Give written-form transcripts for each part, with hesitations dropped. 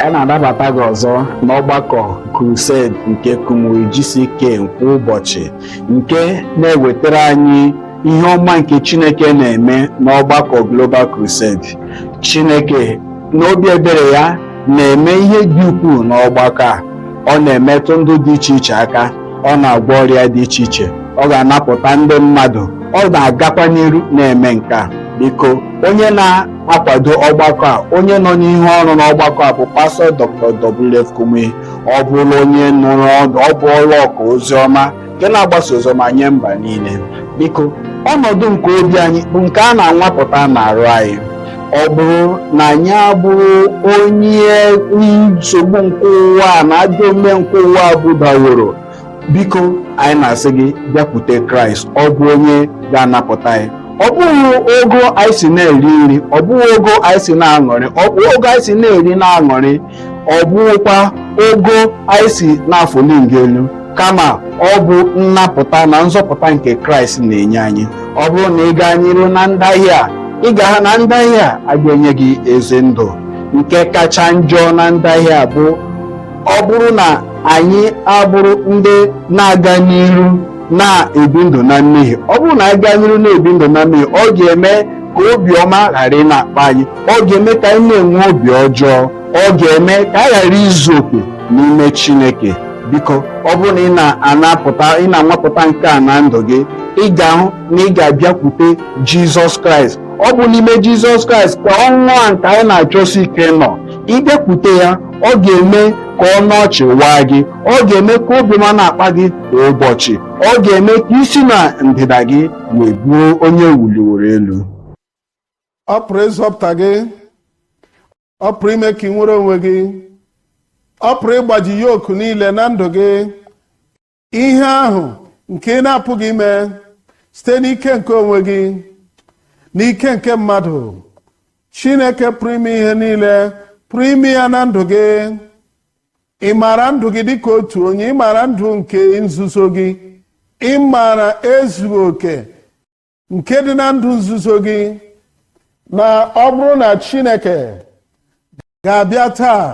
Anyị na-anabata gị ọzọ n'ọgbakọ Crusade nke Kumuyi GCK kwa ụbọchị, nke na-ewetara anyị ihe ọma nke Chineke na-eme n'ọgbakọ Global Crusade. Chineke n'obi ebere ya na-eme ihe dị ukwuu n'ọgbakọ a. Ọ na-emetụ ndụ dị iche iche aka, ọ na-agwọ ọrịa dị iche iche, ọ ga-anapụta ndị mmadụ, ọ na-agakwa n'iru na-eme nke a. Biko, onye na-akwado ọgbakọ a, onye nọ n'ihu ọrụ n'ọgbakọ a bụ Pastọ Dr. W.F. Kumuyi. Ọ bụrụ onye nụrụ ọdụ, ọ bụ ọrụ ọka ozi ọma nke na-agbasa oziọma nye mba niile. Biko, ọnọdụ nke obi anyị bụ nke a na-anwapụta n'arụ anyị. Ọ bụrụ na anyị abụrụ onye nsogbu nke ụwa na ajọ omume nke ụwa budaworo, biko, anyị na-asị gị bịakwute Kraịst. Ọ bụ onye ga-anapụta anyị. Ọ bụghị ogo anyị si na-eri nri, ọ bụghị ogo anyị si na-aṅụrị, ọ bụ ogo anyị si na-eri na-aṅụrị, ọ bụghịkwa ogo anyị si na-afụli nga elu, kama ọ bụ nnapụta na nzọpụta nke Kraịst na-enye anyị. Ọ bụrụ na ị gaa n'iru na ndahie a, ị ga na ndahie a, a ga-enye gị ezi ndụ. Nke kacha njọ na ndahie a bụ ọ bụrụ na anyị abụrụ ndị na-aga n'iru na-ebi ndụ na mmehie. Ọ bụrụ na anyị gaa n'iru na-ebi ndụ na mmehie, ọ ga-eme ka obiọma ghara ị na-akpa anyị, ọ ga-eme ka anyị na-enwe obi ọjọọ, ọ ga-eme ka anyị ghara izu oke n'ime Chineke. Biko, ọ bụrụ na ị na-anapụta, ị na-anwapụta nke a na ndụ gị, ị ga-ahụ na ị ga-abịakwute Jizọs Kraịst. Ọ bụ n'ime Jizọs Kraịst ka ọnwụ a nke anyị na-achọsi ike nọ. Ịbịakwute ya, ọ ga-eme ka ọnụ ọchị waa gị, ọ ga-eme ka obiọma na-akpa gị kwa ụbọchị, ọ ga-eme ka isi na ndịda gị wee bụrụ onye wuliworo elu. Ọ pụrụ ịzọpụta gị, ọ pụrụ ime ka ị nwere onwe gị, ọ pụrụ ịgbaji yoku niile na ndụ gị. Ihe ahụ nke ị na-apụghị ime site n'ike nke onwe gị, n'ike nke mmadụ, Chineke pụrụ ime ihe niile pụrụ ime ya na ndụ gị. Ị maara ndụ gị dịka otu onye, ị maara ndụ nke nzuzo gị, ị maara ezughị oke nke dị na ndụ nzuzo gị, na ọ bụrụ na Chineke ga-abịa taa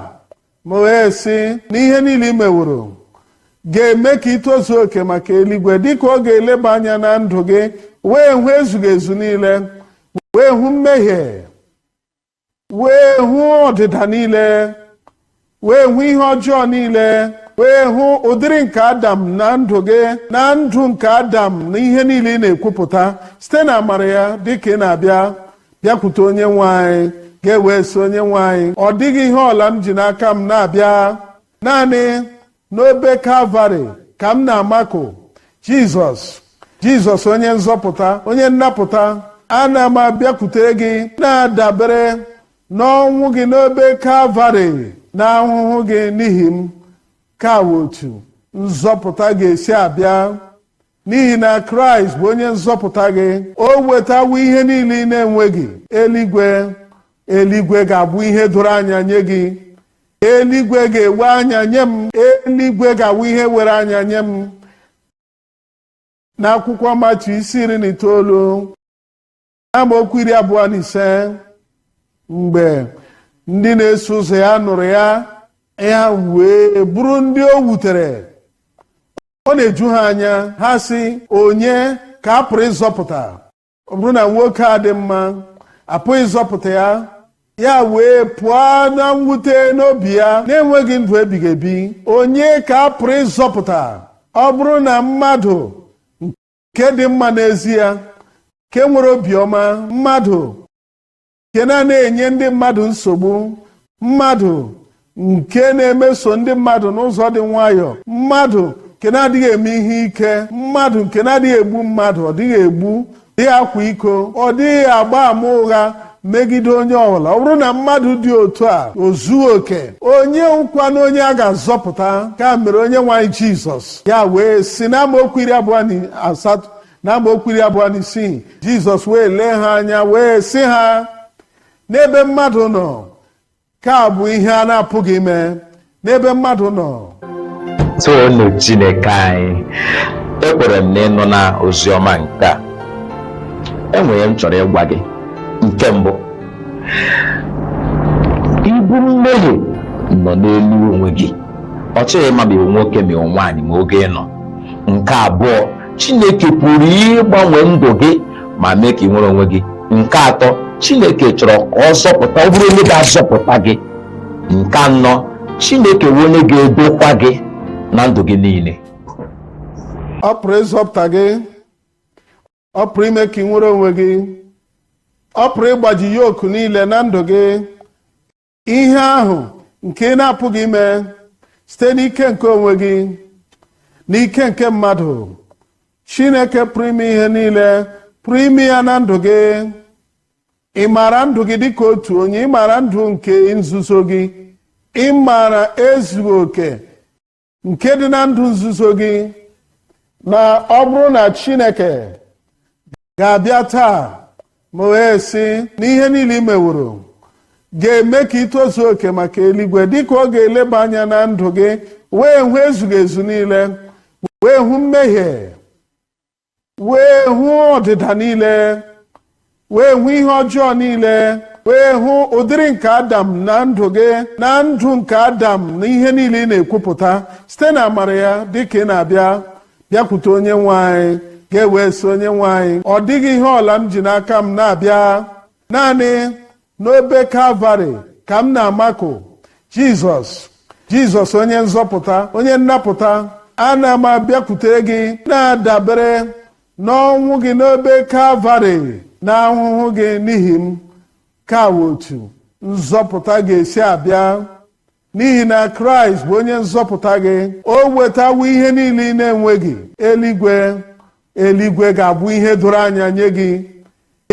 ma wee sị na ihe niile ị meworo ga-eme ka ị tozuo oke maka eluigwe, dịka ọ ga-eleba anya na ndụ gị wee hụ ezughị ezu niile, wee hụ mmehie, wee hụ ọdịda niile, wee hụ ihe ọjọọ niile, wee hụ ụdịrị nke Adam na ndụ gị, na ndụ nke Adam na ihe niile ị na-ekwupụta, site na amara ya, dịka ị na-abịa bịakwute Onye nwe anyị, ga-ewee sị, "Onye nwe anyị, ọ dịghị ihe ọla m ji n'aka m na-abịa, naanị n'obe Kalvarị ka m na-amakụ Jizọs, Jizọs onye nzọpụta, onye nnapụta. Ana m abịakwutere gị na-adabere n'ọnwụ gị n'obe Kalvarị na ahụhụ gị n'ihi m." Ka otu nzọpụta ga-esi abịa, n'ihi na Kraịst bụ onye nzọpụta gị. O wetawo ihe niile ị na-enweghị. Eluigwe, eluigwe ga-abụ ihe doro anya nye gị. Eluigwe ga-ewe anya nye m, eluigwe ga-awụ ihe were anya nye m. N'akwụkwọ Matu isi 19, amaokwu 25, mgbe ndị na-eso ụzọ ya nụrụ ya, ya wee bụrụ ndị o wutere, ọ na-eju ha anya. Ha sị, "Onye ka a pụrụ ịzọpụta? Ọ bụrụ na nwoke a dị mma, apụghị ịzọpụta ya." Ya wee pụọ na mwute n'obi ya, na-enweghị ndụ ebighị ebi, onye ka a pụrụ ịzọpụta? Ọ bụrụ na mmadụ nke dị mma n'ezie, nke nwere obiọma, mmadụ nke na-enye ndị mmadụ nsogbu, mmadụ nke na-emeso ndị mmadụ n'ụzọ dị nwayọọ, mmadụ nke na-adịghị eme ihe ike, mmadụ nke na-adịghị egbu mmadụ, ọ dịghị egbu, dịghị akwa iko, ọ dịghị agba ama ụgha megide onye ọbụla, ọ bụrụ na mmadụ dị otu a o zuo oke, onye nkwanụ onye a ga-azọpụta? Ka mere Onye nwe anyị Jizọs ya wee si n'amaokwu 28 na amaokwu 26, Jizọs wee lee ha anya wee sị ha, "N'ebe mmadụ nọ ka bụ ihe a na-apụghị ime, n'ebe mmadụ nọ." Toonu Chineke anyị! Ekwere m na ịnụ na ozi ọma nke a, enwere m chọrọ ịgwa gị. Nke mbụ, ibu mmehie Nọ n'elu onwe gị. Ọ chọghị ịma ma ị nwoke ma ị nwaanyị ma oge ị nọ. Nke abụọ, Chineke pụrụ ịgbanwe ndụ gị ma mee ka ị nwere onwe gị. Nke atọ, Chineke chọrọ ka ọ zọpụta, ọ bụrụ onye ga-azọpụta gị. Nke anọ, Chineke wụ onye ga-edokwa gị na ndụ gị niile. Ọ pụrụ ịzọpụta gị. Ọ pụrụ ime ka ị nwere onwe gị. Ọ pụrụ ịgbaji yoku niile na ndụ gị. Ihe ahụ nke ị na-apụghị ime site n'ike nke onwe gị, n'ike nke mmadụ, Chineke pụrụ ime ihe niile pụrụ ime ya na ndụ gị. Ị maara ndụ gị dịka otu onye, ị maara ndụ nke nzuzo gị, ị maara ezughị oke nke dị na ndụ nzuzo gị, na ọ bụrụ na Chineke ga-abịa taa ma wee sị na ihe niile ị meworo ga-eme ka ị tozuo oke maka eluigwe, dịka ọ ga-eleba anya na ndụ gị wee hụ ezughị ezu niile, wee hụ mmehie, wee hụ ọdịda niile, wee hụ ihe ọjọọ niile, wee hụ ụdịrị nke Adam na ndụ gị, na ndụ nke Adam na ihe niile ị na-ekwupụta, site na amara ya, dịka ị na-abịa bịakwute Onye nwe anyị, ga-ewe sị, "Onye nwe anyị, ọ dịghị ihe ọla m ji n'aka m na-abịa. Naanị n'obe Kalvarị ka m na-amakụ Jizọs, Jizọs onye nzọpụta, onye nnapụta. Ana m abịakwute gị na-adabere n'ọnwụ gị n'obe Kalvarị na ahụhụ gị n'ihi m." Ka otu nzọpụta ga-esi abịa, n'ihi na Kraịst bụ onye nzọpụta gị. O wetawo ihe niile ị na-enweghị. Eluigwe, eluigwe ga-abụ ihe doro anya nye gị.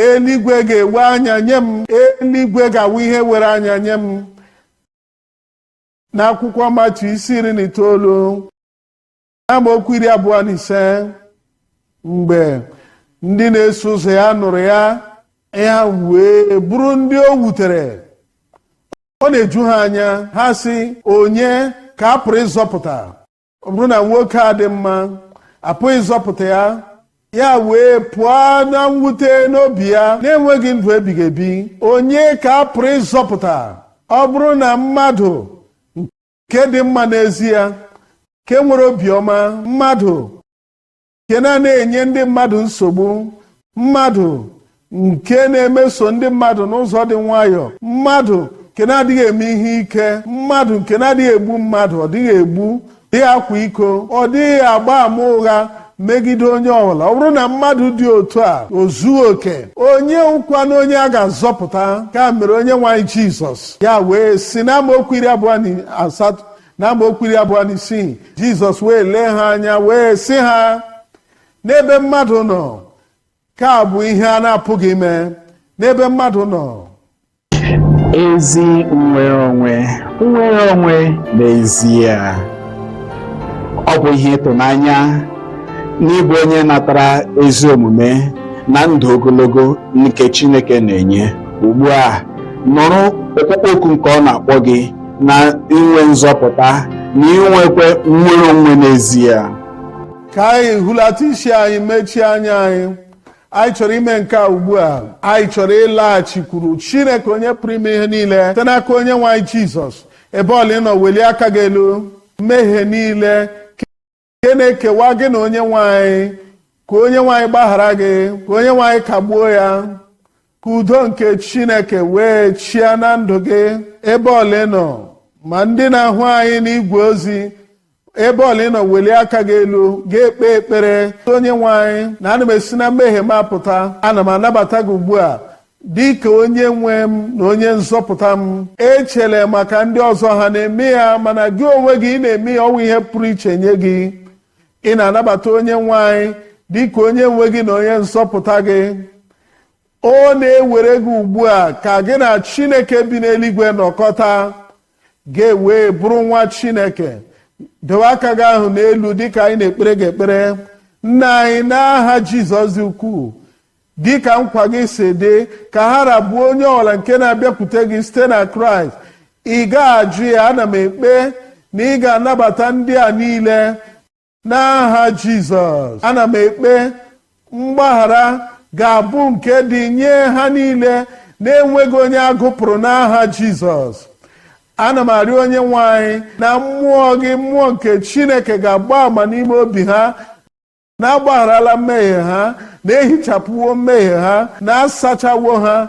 Eluigwe ga-ewe anya nye m. Eluigwe ga-abụ ihe were anya nye m. N'akwụkwọ Matu isi 19, amaokwu 25, mgbe ndị na-eso ụzọ ya nụrụ ya, ya wee bụrụ ndị o wutere, ọ na-eju ha anya. Ha sị, "Onye ka a pụrụ ịzọpụta? Ọ bụrụ na nwoke a dị mma, apụghị ịzọpụta ya." Ya wee pụọ na mwute n'obi ya, na-enweghị ndụ ebighị ebi, onye ka a pụrụ ịzọpụta? Ọ bụrụ na mmadụ nke dị mma n'ezie, nke nwere obiọma, mmadụ nke na-enye ndị mmadụ nsogbu, mmadụ nke na-emeso ndị mmadụ n'ụzọ dị nwayọọ, mmadụ nke na-adịghị eme ihe ike, mmadụ nke na-adịghị egbu mmadụ, ọ dịghị egbu, dịghị akwa iko, ọ dịghị agba ama ụgha megide onye ọbụla, ọ bụrụ na mmadụ dị otu a o zuo oke, onye ụkwa na onye a ga-azọpụta? Ka mere Onye nwe anyị Jizọs ya wee si na amaokwu 28 na amaokwu 26, Jizọs wee lee ha anya wee sị ha, "N'ebe mmadụ nọ ka bụ ihe a na-apụghị ime, n'ebe mmadụ nọ." Ezi nnwere onwe, nnwere onwe n'ezie, ọ bụ ihe ịtụnanya n'ịbụ onye natara ezi omume na ndụ ogologo nke Chineke na-enye. Ugbu a, nụrụ ọkpụkpọ oku nke ọ na-akpọ gị na inwe nzọpụta na inwekwe nnwere onwe n'ezie. Ka anyị hulata isi anyị, mechie anya anyị. Anyị chọrọ ime nke a ugbu a. Anyị chọrọ ịlaghachikwuru Chineke onye pụrụ ime ihe niile site n'aka Onye nwe anyị Jizọs. Ebe ọla ị nọ, welie aka gị elu. Mmehie niile nke na-ekewa gị na Onye nwe anyị, ka Onye nwe anyị gbaghara gị, ka Onye nwe anyị kagbuo ya, ka udo nke Chineke wee chịa na ndụ gị. Ebe ọla ị nọ, ma ndị na-ahụ anyị n'igwe ozi, ebe ọla ị nọ, welie aka gị elu, ga-ekpe ekpere: "Onye nwe anyị, na ana m esi na mmehie m apụta. Ana m anabata gị ugbu a dị ka onye nwe m na onye nzọpụta m." Echele maka ndị ọzọ ha na-eme ya, mana gị onwe gị, ị na-eme ya. Ọnwụ ihe pụrụ iche nye gị. Ị na-anabata Onye nwe anyị dị ka onye nwe gị na onye nzọpụta gị. Ọ na-ewere gị ugbu a ka gị na Chineke bi n'eluigwe nọkọta, ga-ewe bụrụ nwa Chineke. Dowe aka gị ahụ n'elu dịka anyị na-ekpere gị ekpere. Nna anyị, n'aha Jizọs dị ukwuu, dịka nkwa gị si dị, ka ha rabụọ onye ọbụla nke na-abịakwute gị site na Kraịst, ị ga-ajụ ya. Ana m ekpe na ị ga-anabata ndị a niile n'aha Jizọs. Ana m ekpe mgbaghara ga-abụ nke dị nye ha niile, na-enweghị onye agụpụrụ, n'aha Jizọs. Ana m arịọ Onye nwe anyị na mmụọ gị, mmụọ nke Chineke, ga-agba àmà n'ime obi ha na-agbagharala mmehie ha, na-ehichapụwo mmehie ha, na-asachawo ha,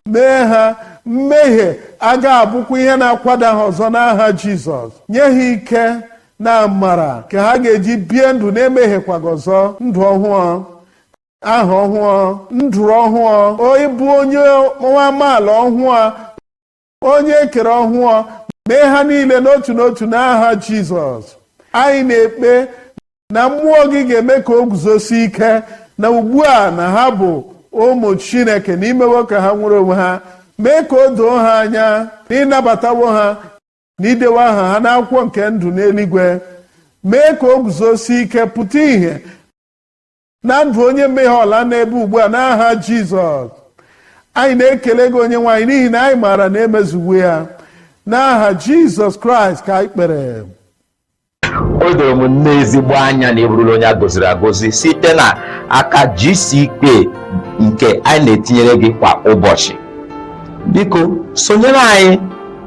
mee ha mmehie aga abụkwa ihe na-akwada ha ọzọ n'aha Jizọs. Nye ha ike na amara ka ha ga-eji bie ndụ na-emehiekwaghị ọzọ, ndụ ọhụụ, aha ọhụụ, ndụ ọhụụ, ịbụ onye nwa amaala ọhụụ, onye ekere ọhụụ. Mee ha niile n'otu n'otu n'aha Jizọs. Anyị na-ekpe na mmụọ gị ga-eme ka o guzosi ike na ugbu a na ha bụ ụmụ Chineke, na imewo ka ha nwere onwe ha. Mee ka o doo ha anya na ịnabatawo ha, na idewe aha ha n'akwụkwọ nke ndụ n'eluigwe. Mee ka o guzosi ike pụta ìhè na ndụ onye mmehie ọla n'ebe ugbu a n'aha Jizọs. Anyị na-ekele gị, Onye nwe anyị, n'ihi na anyị maara na emezuwo ya. N'aha Jizọs Kraịst ka anyị kpere. O doro m n'ezigbo anya na ị bụrụla onye a gọziri agọzi site na aka GCK nke anyị na-etinyere gị kwa ụbọchị. Biko sonyere anyị,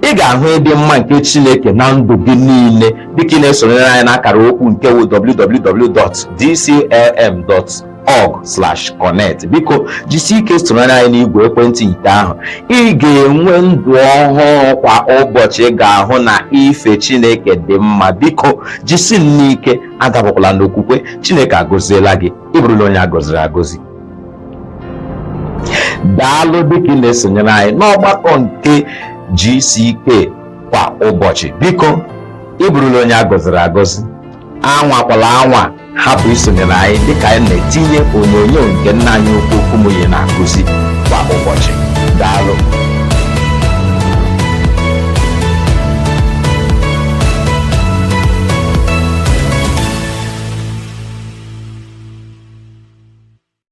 ị ga-ahụ ịdị mma nke Chineke na ndụ gị niile dịka ị na-esonyere anyị n'akara okwu nke wụ www.dclm.org/connect. Biko jisie ike sonyere anyị n'igwe ekwentị nke ahụ. Ị ga-enwe ndụ ọhụrụ kwa ụbọchị. Ị ga-ahụ na ife Chineke dị mma. Biko jisi n'ike, adapụkwala n'okwukwe. Chineke agọziela gị, ị bụrụla onye a gọziri agọzi. Daalụ dịka ị na-esonyere anyị n'ọgbakọ nke GCK kwa ụbọchị. Biko, ị bụrụla onye a gọziri agọzi. Anwakwala anwa hapụ isonyere anyị dịka anyị na-etinye onyonyo nke nna anyị ukwu Kumuyi na-akụzi kwa ụbọchị. Daalụ.